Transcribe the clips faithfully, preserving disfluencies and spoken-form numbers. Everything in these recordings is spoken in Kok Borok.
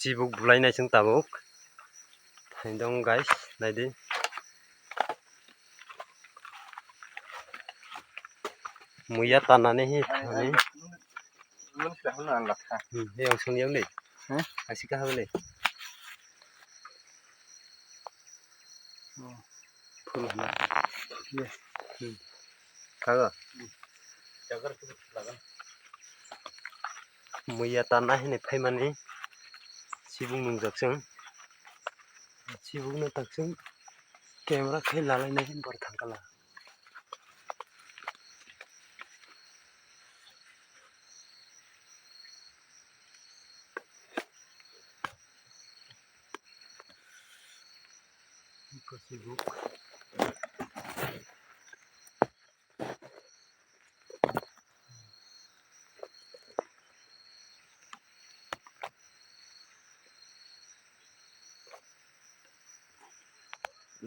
Chibuk bulai nai chwng tabuk. Hai dong guys, nai di. Muya tanani hi thani. Hmm, he ang song yang ni. Hah? Asi ka hawle. Hmm. Phul hana. Yes. Hmm. Kaga. Muya tanna hini phaimani chibuk nungjak chwng. Chibuk no tak chwng camera khai lalai nai hin bor thangkala.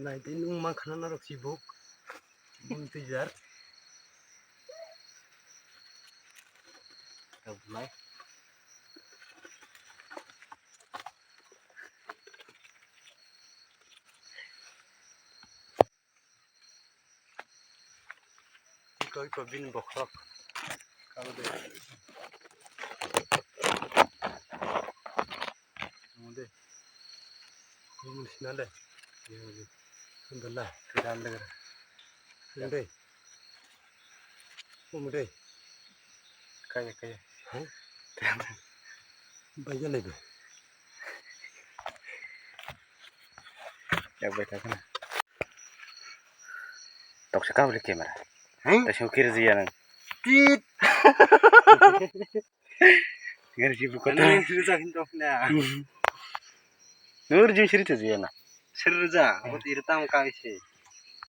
Nai tei nung ma khna norok chibuk. Bun twi jar. Tabuk nai. Iko, iko, bini bokhorok. Kabo de. Omo de. Omo sina de. Alhamdulillah, tiran de. Omo de. Omo de. Kaya, kaya. Hah? Baija laibe. Yak bai thakna. Toksa ka bole camera. Hah? Toksa kiri jiya nang. Tit. Ngari jibu kota. Ani siri sa hinto na. Nur jim siri te jiya na. Siri ja, abo tiri tam ka isi.